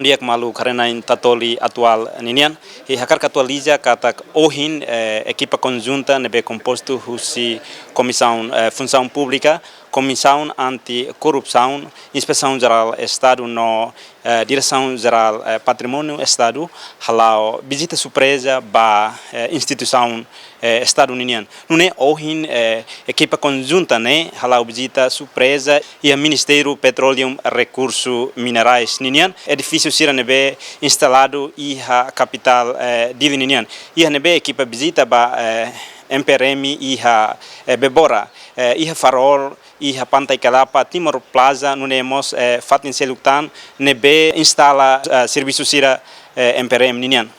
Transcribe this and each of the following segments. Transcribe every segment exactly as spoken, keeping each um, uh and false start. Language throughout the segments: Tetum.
Di'ak maluk haree-na'in Tatoli Atuál ninian, i hakarak atualiza katak ohin, eh, ekipa konjunta ne'ebé kompostu husi Komisaun, eh, Funsaun Públika, Komisaun Anti-Korrupsaun, Inspesaun Jerál Estadu no, eh, Diresaun Jerál, eh, Patrimóniu Estadu, hala'o vizita surpreza ba, eh, instituisaun, eh, Estadu ninian. Nune'e ohin, eh, ekipa konjunta ne'e hala'o vizita surpreza iha Ministériu Petróleu Rekursu Minerais ninian, edifísiu sira ne'ebé instaladu iha kapitál, eh, Dili ninian. Iha ne'ebé ekipa vizita ba, eh, M P R M iha, eh, Bebora, eh, iha Farol, iha Pantai Kalapa, Timor Plaza, nune'e mós, eh, fatin seluk tan ne'ebé instala, eh, servisu sira, eh, M P R M ninian.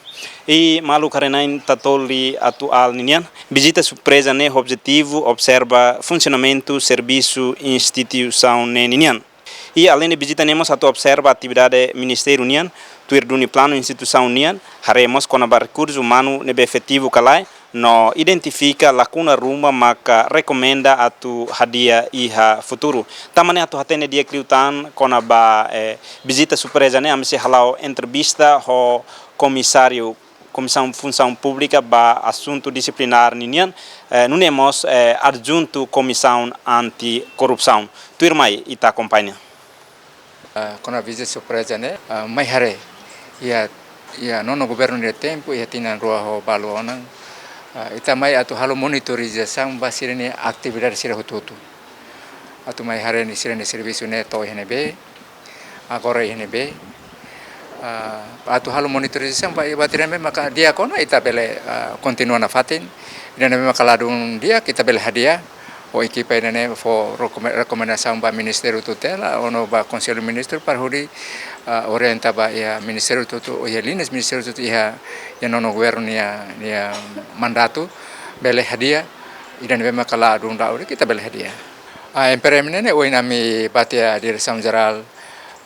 I maluk haree-na'in Tatoli Atuál ninian, vizita surpreza ne'e objetivu observa funsionamentu servisu instituisaun ne'e ninian. I aleinde vizita ne'e mós atu observa atividade ministériu nian, tuir duni planu instituisaun nian, haree mós kona-ba rekursu umanu ne'ebé efetivu ka lae, no identifika lakuna ruma maka rekomenda atu hadi'a iha futuru. Tanba ne'e atu hatene di'ak liután kona-ba, eh, vizita surpreza ne'e, ami sei hala'o entrevista ho komisáriu Komisaun Funsaun Públika ba Asuntu Disiplinár ninian, eh, nune'e mós, eh, adjuntu Komisaun Anti-Korrupsaun. Tuirmai ita akompaña. Ah, kona-ba vizita surpreza ne'e, ah, mai haree, iha, iha nono governu nia tempu, iha tinan rua ho balu ona, ah, ita mai atu halo monitorizasaun ba sira-nia atividade sira hotu-hotu. Atu mai haree nia sira-nia servisu ne'e to'o iha ne'ebé, agora iha ne'ebé. Ah, atu halo monitorizasaun ba, ba tinan ne'ebé maka di'ak ona ita bele, ah, kontinua nafatin. Tinan ne'ebé maka ladún di'ak ita bele hadi'a. Ho ekipa ida-ne'e fó rekome-, rekomendasaun ba Ministériu Tutela, ou no ba Konsellu Ministru para hodi, ah, orienta ba iha ministériu hotu-hotu, iha liñas ministériu hotu-hotu iha, iha nono governu nia, nia mandatu, bele hadi'a, ida ne'ebé maka ladún daudaun ita bele hadi'a. Ah, M P R M ne'e ne'e, ohin ami ba tiha Diresaun Jerál,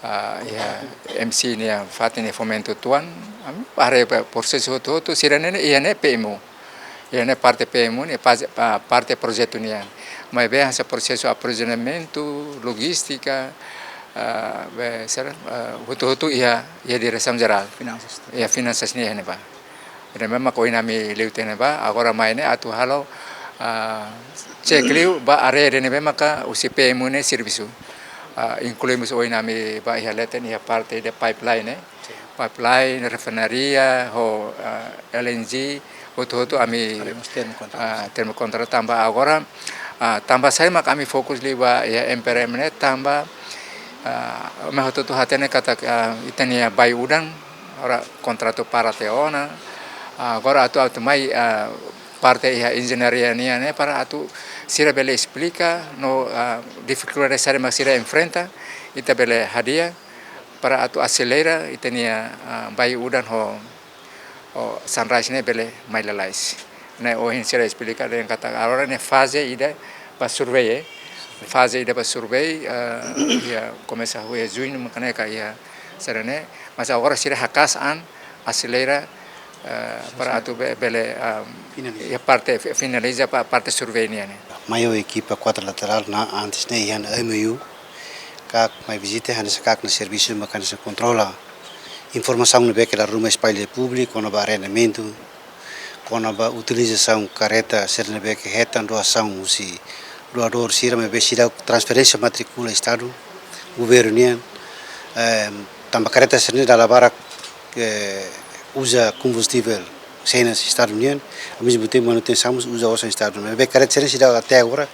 ah, iha M C nia fatin nia Fomento uitoan, ami haree ba prosesu hotu-hotu, sira ne'e ne'e, iha ne'e P M U. Iha ne'e parte P M U nian, pa-, pa-, parte projetu nian. Maibé hanesan prosesu aprovizionamentu, lojístika, ah, be, sira, ah, hotu-hotu iha, iha Diresaun Jerál. Finansas. Iha finansas nian iha ne'ebá. Ida ne'ebé maka ohin ami liu tiha ne'ebá, agora mai ne'e atu halo, ah, cek liu ba área ida ne'ebé maka husi P M U ne'e servisu. Ah, inklui mós ohin ami ba iha leten iha parte de pipeline ne'e. Pipeline, refinaria, ho, ah, L N G, hotu-hotu ami, haree mós termu kontratu. Ah, termu kontratu tanba agora, ah, tanba saida maka ami fokus liu ba iha M P R M ne'e tanba, ah, ami hotu-hotu hatene katak, ah, ita-nia bai udan, agora kontratu para tiha ona, ah, agora atu, atu mai, ah, parte iha enjeñaria nian ne'e para atu sira bele esplika no, ah, difikuldade saida maka sira enfrenta, ita bele hadi'a, para atu aselera ita-nia, ah, bai udan ho, ho sunrise ne'e bele mai lalais. Ne'e ohin sira esplika dehan katak agora ne'e faze ida ba survei, eh. Faze ida ba survei, ah, iha komesa iha juñu maka ne'e ka iha sira ne'e. Mas agora sira haka'as an aselera, ah, para atu be-, bele, ah, finaliza. Iha parte fi-, finaliza pa-, parte survei nian ne'e. Mai ho ekipa kuadrilaterál ona antes ne'e iha M O U. Kak mai vizita hanesan kak nia servisu maka hanesan kontrola informasaun ne'ebé ke dala ruma espalla públiku, kona-ba arrendamentu, kona-ba utilizasaun karreta sira ne'ebé ke hetan doasaun husi doadór sira maibé seidauk transferénsia matríkula Estadu, governu nian, eh, tanba karreta sira ne'e dala barak, eh, uza kombustivel senas Estadu nian, ao mesmo tempo manutensaun mós uza osan Estadu nian. Maibé karreta sira ne'e seidauk até agora,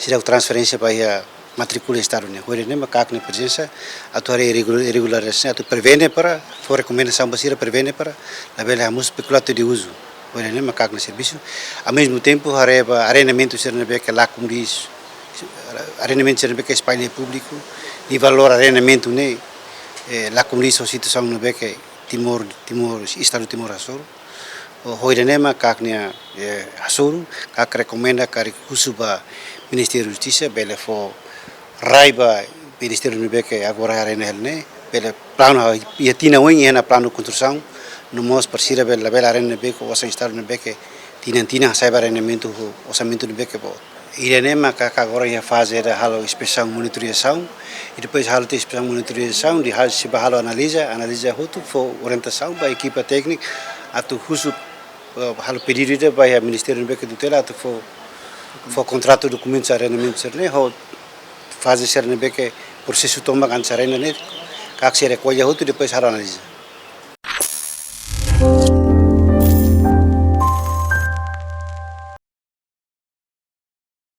seidauk transferénsia ba iha matríkula Estadu nian. Ho ida-ne'e mak kak nia prezensa atu haree irregu-, irregularidade sira ne'e atu prevene para, fó rekomendasaun ba sira prevene para labele hamosu pekulato de uzu. Ho ida-ne'e mak kak nia servisu. Ao mesmo tempo, haree ba arrendamentu sira ne'ebé ke la kundís, arrendamentu sira ne'ebé ke espalla públiku, nia valór arrendamentu ne'e, eh, la kundís ho situasaun ne'ebé ke Timor, Timor, Estadu Timor hasoru. Ho ida-ne'e mak kak nia, eh, hasoru, kak rekomenda karik husu ba Ministériu Justisa, bele fó rai ba ministériu ne'ebé ke agora arrenda hela ne'e, bele planu ha-, iha tinan oin iha ona planu konstrusaun, no mós para sira bele labele arrenda ne'ebé ke osan Estadu ne'ebé ke tinan-tinan hasai ba arrendamentu ho orsamentu ne'ebé ke boot. Ida-ne'e maka agora iha faze ida halo inspesaun monitorizasaun, i depois halo tiha inspesaun monitorizasaun, depois sei bá halo analiza, analiza hotu fó orientasaun ba ekipa téknika atu husu, eh, halo pedidu ida ba iha ministériu ne'ebé ke tutela atu fó, fó kontratu dokumentu arrendamentu sira-ne'e, ho faze sira ne'ebé ke prosesu tomak antes arrenda ne'e, karik sei rekolla hotu depois halo analiza.